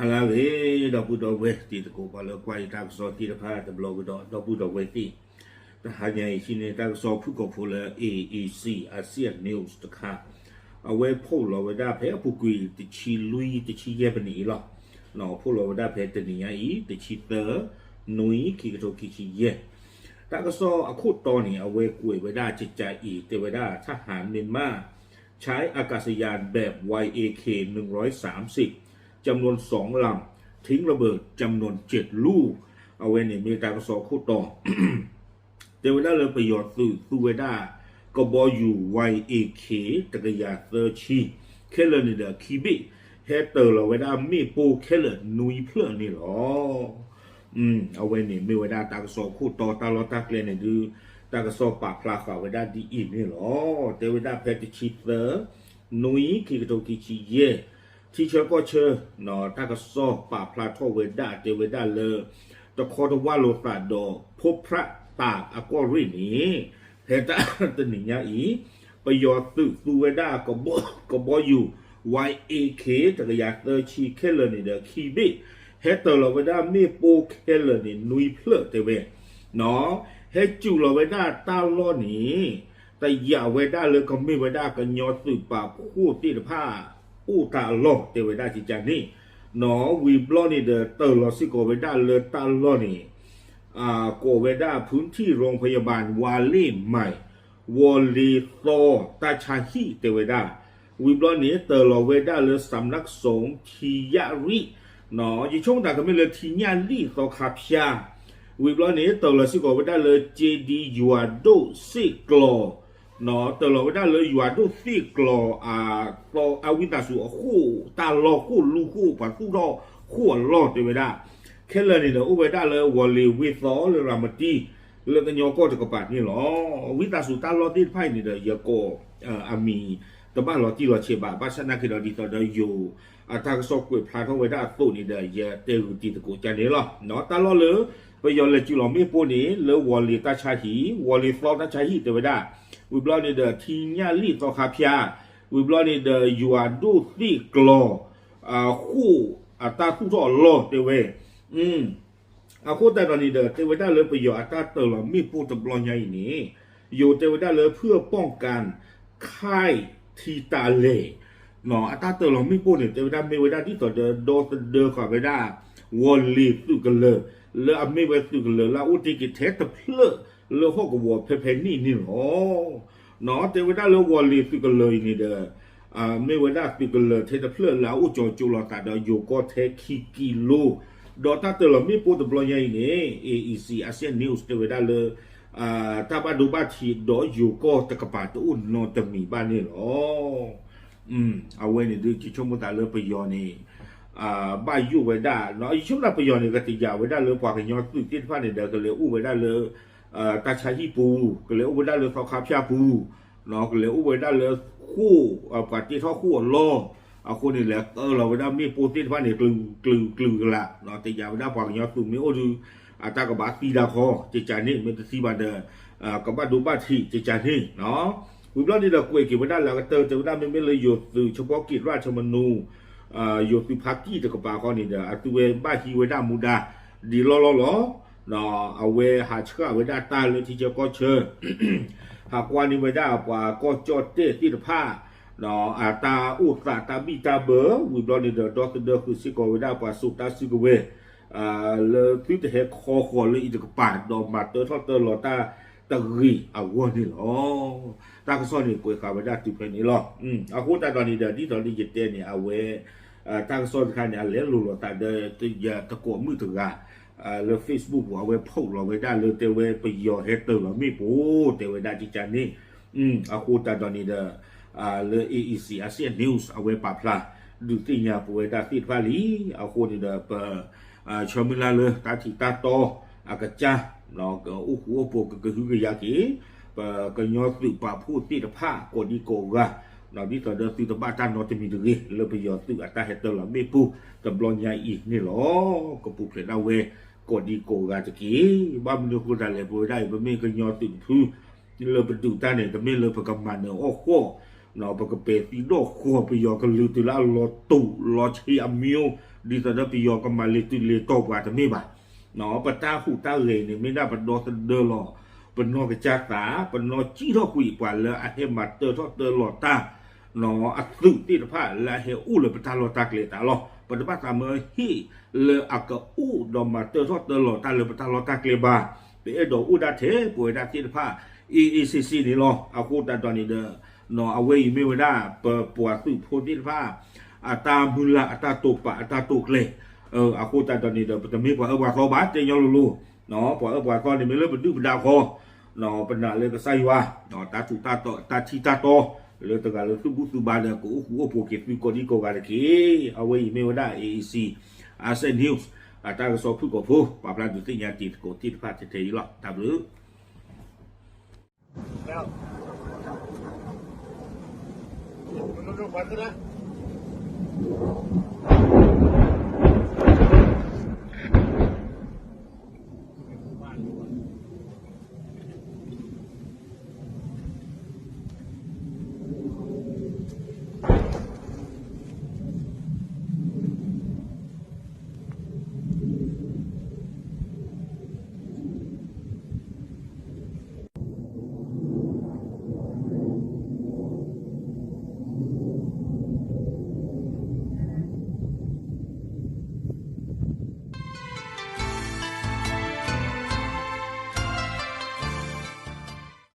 ဂ့ၤ ဒီပုၢ်ဒီဝဲၢ်တံၤသကိး ပှၤလၢကွၢ်ယတၢ်ကစီၣ်သ့ၣ်တဖၣ်တဘျီကဒီး ဒီပုၢ်ဒီဝဲၢ်သ့ၣ်, တဟါညါအံၤ ဟံးန့ၢ်တၢ်ကစီၣ်ဖုၣ်ကိာ်ဖိလၢ A E C Asian News တခါ, အဝဲဖီၣ်လီၤဝဲဒၣ်ဖဲအပူၤကွံာ်တဆံလွံၢ် တဆံယဲၢ်မံးနံးအံၤလီၤ. ဖီၣ်လီၤဝဲဒၣ်ဖဲတနံၤညါအံၤ တဆံသၢ နွံခံကထိခံဆံယဲၢ် တၢ်ကစီၣ်အခိၣ်တီန့ၣ် အဝဲကွဲးဝဲဒၣ်ကကးအံၤ တဲဝဲဒၣ် ทหารเมียนมาใช้อากาศยานแบบ Y A K หนึ่งร้อยสามสิบ จำนวนสองลำ ทิ้งระเบิดจำนวนเจ็ดลูก အဝဲန့ၣ်မ့ၢ်တၢ်ကစီၣ်အခိၣ်တီ တဲဝဲဒၣ်လၢပယီၤသုးသူဝဲဒၣ် ကဘီယူၤ Y A K တကယၤသၢဆံ ခဲလၢာ်န့ၣ်ဒီးခံဘ့ၣ် ဟဲတၢၤလီၤဝဲဒၣ်မ့ၣ်ပိၢ်ခဲလၢာ်နွံဖျၢၣ်န့ၣ်လီၤ. အဝဲန့ၣ်မ့ၢ်ဝဲဒၣ်တၢ်ကစီၣ်အခိၣ်တီ တၢ်လီၢ်တၢ်ကျဲန့ၣ်ဒုး တၢ်ကစီၣ်ပာ်ဖျါဃာ်ဝဲဒၣ်ဒ်အံၤန့ၣ်လီၤ. တဲဝဲဒၣ်ဖဲတဆံသၢ နွံခံကထိခံဆံယဲၢ် ထံဆၢကီၢ်ဆၢ တၢ်ကစီၣ်ပာ်ဖျါထီၣ်ဝဲဒၣ် တဲဝဲဒၣ်လၢ တခီတဝၢ်လိာ်သးဒီး ဖိဖြၣ်တၢ်အကီၢ်ရ့ၣ်န့ၣ် ဖဲတၢ်တနံၤညါအံၤ ပယီၤသုးသူဝဲဒၣ် ကဘီယူၤ Y A K တကယၤသၢဆံ ခဲလၢာ်န့ၣ်ဒီးခံဘ့ၣ် ဟဲတၢၤလီၤဝဲဒၣ်မ့ၣ်ပိၢ်ခဲလၢာ်န့ၣ်နွံဖျၢၣ်တဲဝဲ ဟဲစူၤလီၤဝဲဒၣ်တၢ်လီၢ်န့ၣ် တယာ်ဝဲဒၣ်လၢကမ့ၢ်ဝဲဒၣ်ကညီသုးပာ်ဖှိၣ်သ့ၣ်တဖၣ် အိၣ်တၢ်အလီၢ်တဲဝဲဒၣ်ကကးန့ၣ် ဝံၤဘျီန့ၣ်ဒီး တၢၤလီၤစ့ၢ်ကီးဝဲဒၣ်လၢတၢ်လီၢ်န့ၣ် ကိးဝဲဒၣ် พื้นที่โรงพยาบาล ဝၤလ့ၣ်မၤ ဝီၤလ့ၤသီတၢ်ဆါဟံၣ်တဲဝဲဒၣ် ဝံၤဘျီန့ၣ် တၢၤလီၤဝဲဒၣ်လၢ สำนักสงฆ์ ထံညၣ်ရံၣ် ယဆိကမိၣ်တၢ်ကမ့ၢ်လၢထံညၣ်ရံၣ်သီခါဖၠါ ဝံၤဘျီန့ၣ် တၢၤလီၤစ့ၢ်ကီးဝဲဒၣ်လၢ เจดีย์ ယွၤဒိၣ်စ့ၣ်ကျီၤ တၢၤလီၤဝဲဒၣ်လၢယွၤဒိၣ်စ့ၣ်ကျီၤ အဝံသးစူၤအဃိၣ် တၢ်လီၢ်ဃိၣ်လူဃိၣ် ပှၤသူၣ်ထီၣ်ဃိၣ်အလီၢ်တဲဝဲဒၣ် ခဲလၢာ်န့ၣ်ဒီး အိၣ်ဝဲဒၣ်လၢဝီၤလ့ၤဝ့ၢ်သီလၢရၤမတံ လၢကညီကီၢ်တကပၤန့ၣ်လီၤ. ဝံသးစူၤတၢ်လီၢ်သ့ၣ်တဖၣ်အံၤန့ၣ်ဒီး ယကိး အမံၤ တဘၣ်လီၤတံၢ်လီၤဆဲးဘၣ် ဘၣ်ဆၣ်နာ်က့ဒီးဒ်သိးဒီးယိၤ အတၢ်ကစီၣ်ကွဲးဖျါထီၣ်ဝဲဒၣ်အသိးန့ၣ်ဒီး ယတဲဂုာ်တံၤသကိးကန့ၣ်လီၤ. တၢ်လီၢ်လၢ ပယီၤလဲၤစူၤလီၤမ့ၣ်ပိၢ်န့ၣ် လၢဝီၤလ့ၤတၢ်ဆါဟံၣ် ဝီၤလ့ၤသီတၢ်ဆါဟံၣ်တဲဝဲဒၣ် ဝံၤဘျီန့ၣ်ဒီး ထံညၣ်ရံၣ်သီခါဖၠါ ဝံၤဘျီန့ၣ်ဒီး ယွၤဒိၣ်စ့ၣ်ကျီၤ ဃိၣ်အတၢ်သူၣ်ထီၣ်အလီၢ်တဲဝဲ အဃိသတးဒီးန့ၣ်ဒီး တဲဝဲဒၣ်လၢပယီၤအတၢ်တၢၤလီၤမ့ၣ်ပိၢ်တဘျီညါအံၤန့ၣ် ယိၤတဲဝဲဒၣ်လၢ เพื่อป้องกัน ค่าย ထံတၢ်လဲၢ် အတၢ်တၢၤလီၤမ့ၣ်ပိၢ်န့ၣ် တဲဝဲဒၣ်မ့ၢ်ဝဲဒၣ်ဒ်သိးဒီး ဒီသဒၢဃာ်ဝဲဒၣ် ဝီၤလ့ၤသုးကလၢၤ လၢအမ့ၢ်ဝဲသုးကလၢၤလၢအအိၣ်တ့ၢ်က့ၤထဲတဖျၢၣ်လၢဟီၣ်ကဝီၤဖဲဖဲန့ၣ်န့ၣ်လီၤ. တဲဝဲဒၣ်လၢဝီၤလ့ၤသုးကလၢၤအံၤန့ၣ်ဒီး မ့ၢ်ဝဲဒၣ်သုးကလၢၤထဲတဖျၢၣ်လၢအအိၣ်ကၠီၤကၠိလီၤသးဒီးယိၤကီၢ်ထဲခံကံလိ ဒီးတၢ်တၢၤလီၤမ့ၣ်ပိၢ်တဘျီညါအံၤန့ၣ် A E C Asian News တဲဝဲဒၣ်လၢ တၢ်ဘၣ်ဒိဘၣ်ထံးဒီးယိၤကီၢ်တကပၤတအိၣ်နီတမံၤဘၣ်န့ၣ်လီၤ. အဝဲန့ၣ်ဒုး ယဆိကမိၣ်သးလၢပယီၤန့ၣ် ဘၣ်ယိၣ်ဝဲဒၣ် ယဆိကမိၣ်သးပယီၤန့ၣ် ကတယာ်ဝဲဒၣ်လၢပှၤကညီသုးသ့ၣ်တဖၣ်န့ၣ်ဒီး ကလဲၤအိၣ်ဝဲဒၣ်လၢ တၢ်ဆါဟံၣ်ပူၤ, ကလဲၤအိၣ်ဝဲဒၣ်လၢသီခါဖၠါပူၤ, ကလဲၤအိၣ်ဝဲဒၣ်လၢဃိၣ် ပှၤတ့ထီၣ်ဃိၣ်အလီၢ်, အဃိန့ၣ် လဲၤတၢၤလီၤဝဲဒၣ်မ့ၣ်ပိၢ်သ့ၣ်တဖၣ်န့ၣ် ကျုၤကျုၤကျုၤကလာ်, တယာ်ဝဲဒၣ်ပှၤကညီသုးမ့ၢ်အိၣ်ဒုး အတၢ်ကဘၣ်သံဒၣ်ခီ ကကန့ၣ် မ့ၢ်တသံဘၣ်ဒီး ကဘၣ်ဒိဘၣ်ထံး ကကန့ၣ် ဝံၤဘျီန့ၣ်ဒီးကွဲးက့ၤဝဲဒၣ်လၢအကတၢၢ် တဲဝဲဒၣ်မ့မ့ၢ်လၢယိၤသုး เฉพาะกิจราชธรรมนูญ ယိၤသုးဖါကံၢ်တကပၤဃီန့ၣ်ဒီး အသုဝဲဘၣ်ဟံးဝဲဒၣ်မူဒါ ဒ်လီၢ်လီၢ်လီၤ. အဝဲဟးဆှၣ်ဝဲဒၣ်တၢ်လၢထံဆၢကီၢ်ဆၢ ဟးကွၢ်န့ၢ်ဝဲဒၣ်ပှၤကီၢ်ကၠီၣ်တဲၣ်သ့ၣ်တဖၣ် အတၢ်အိၣ်သးတၢ်ဘံၣ်တၢ်ဘၢ ဝံၤဘျီန့ၣ်ဒီး ဒီသဒၢဃုာ်စ့ၢ်ကီးဝဲဒၣ်ပှၤစိာ်တၢ်စုကဝဲၤ လၢသုတဟဲခီဃီၤလၢအံၤတကပၤ ဒီးမၤတၢထီၣ်တၢလီၤတၢ်တဂ့ၤအဂီၢ်န့ၣ်လီၤ. တၢ်ကစီၣ်န့ၣ် ကွဲးဃာ်ဝဲဒၣ်တုၤဖဲန့ၣ်လီၤ. အဃိသတးဒီးန့ၣ်ဒီး ဒ်သိးလၢယတဲန့ၣ် အဝဲ တၢ်ကစီၣ်တခါန့ၣ် အလဲၤလိၤလိာ်သးဒီး ယတကိးမုၣ်တဂၤ လၢ Facebook ပူၤ အဝဲ post လီၤဝဲဒၣ်လၢတဲဝဲပယီၤဟဲတၢၤလီၤမ့ၣ်ပိၢ် တဲဝဲဒၣ်ကကန့ၣ် အဃိသတးဒီးန့ၣ်ဒီး လၢ A E C Asian News အဝဲပာ်ဖျါ ဒုးသ့ၣ်ညါပဝဲဒၣ်သ့ၣ်တဖၣ်လံ. အဃိန့ၣ်ဒီး ပ ဆၢမုၢ်လၢ်လၢတၢ်ထံးတၢ်တီအကစၢ် ကအိၣ်ဃူအိၣ်ဖိးကကဟုကယာ်က့ၤ ပကညီသုးပာ်ဖှိၣ်သ့ၣ်တဖၣ် ကိးဒံကိးဂၤ ဒ်သိးဒီးသုတဘၣ်တၢ်နီတမံၤတဂ့ၤ လၢပယီၤသုးအတၢ်ဟဲတၢၤလီၤမ့ၣ်ပိၢ်တဘျီညါအံၤန့ၣ်လီၤ. ကပူၤဖျဲးဒၣ်ဝဲ ကိးဒံကိးဂၤတက့ၢ်. ဘၣ်မနုၤအဃိသတးလဲၣ် ပဝဲဒၣ်အံၤ ပမ့ၢ်ကညီသုးတဖု လၢပဒုးတၢ်န့ၣ် တမ့ၢ်လၢပကမၤနၢၤအီၣ်ဃီၣ် ပကပဲာ်သံဒီၣ်ဃီၤပယီၤကလုာ်တုၤလၢအလီၤတူာ်လီၤဆံးအမံၤ, ဒ်သိးဒီးပယီၤကမၤလ့ၤတုၤလ့ၤတီၤပှၤတမ့ၢ်ဘၣ်. ပတၢ်ဟူးတၢ်ဂဲၤန့ၣ် မ့ၢ်ဒၣ်ပဒီသဒၢလီၤ ပနီၢ်ကစၢ်သး, ပနီၢ်စံၣ်ထီၣ်ကွံာ်ပှၤလၢအဟဲမၤတၢထီၣ်တၢလီၤတၢ် အသုးသ့ၣ်တဖၣ်လၢအဟဲအိၣ်လၢပတၢ်လီၢ်တၢ်ကျဲသးလီၤ. ပတဘၣ်သးမၢဟ့ၣ်လၢအကအိၣ်ဒီးမၤတၢထီၣ်တၢလီၤတၢ်လၢပတၢ်လီၢ်တၢ်ကျဲဘၣ်. ပအဲၣ်ဒိးအိၣ်ဒၣ်ထဲပဝဲဒၣ်သ့ၣ်တဖၣ် အ့အ့ဆ့ဆ့န့ၣ်လီၤ. အဃိသတးဒီးန့ၣ်ဒီး အဝဲအံၤမ့ၢ်ဝဲဒၣ် ပပှၤသုးဖိသ့ၣ်တဖၣ် အတၢ်မုၢ်လၢ် အတၢ်တိာ်ပာ် အတၢ်တိာ်ကျဲၤ. အဃိသတးဒီးန့ၣ်ဒီး ပတမ့ၢ်ပှၤအၢပှၤသီဘၣ် တဲညီလိၤလိၤ. ပှၤအၢပှၤသီန့ၣ်မ့ၢ်လၢပဒုၣ်ပဒါဃီ ပနာ်လၢကစၢ်ယွၤ တၢ်ထူးတၢ်တီၤ တၢ်ထံၣ်တၢ်တီ လၢတဂၤလၢသူၣ်ဘူၣ်သးဘါဒီး ကအိၣ်ဃူအိၣ်ဖိးက့ၤသုကိးဒံကိးဂၤတက့ၢ်. အဝဲအံၤမ့ၢ်ဝဲဒၣ် အ့အ့ဆံ Asset News အတၢ်ကစီၣ်ဖုၣ်ကိာ်ဖိ ပာ်ဖျါဒုးသ့ၣ်ညါတံၤသကိးသ့ၣ်တဖၣ်ထဲထဲအံၤလီၤ. တၢ်ဘျုး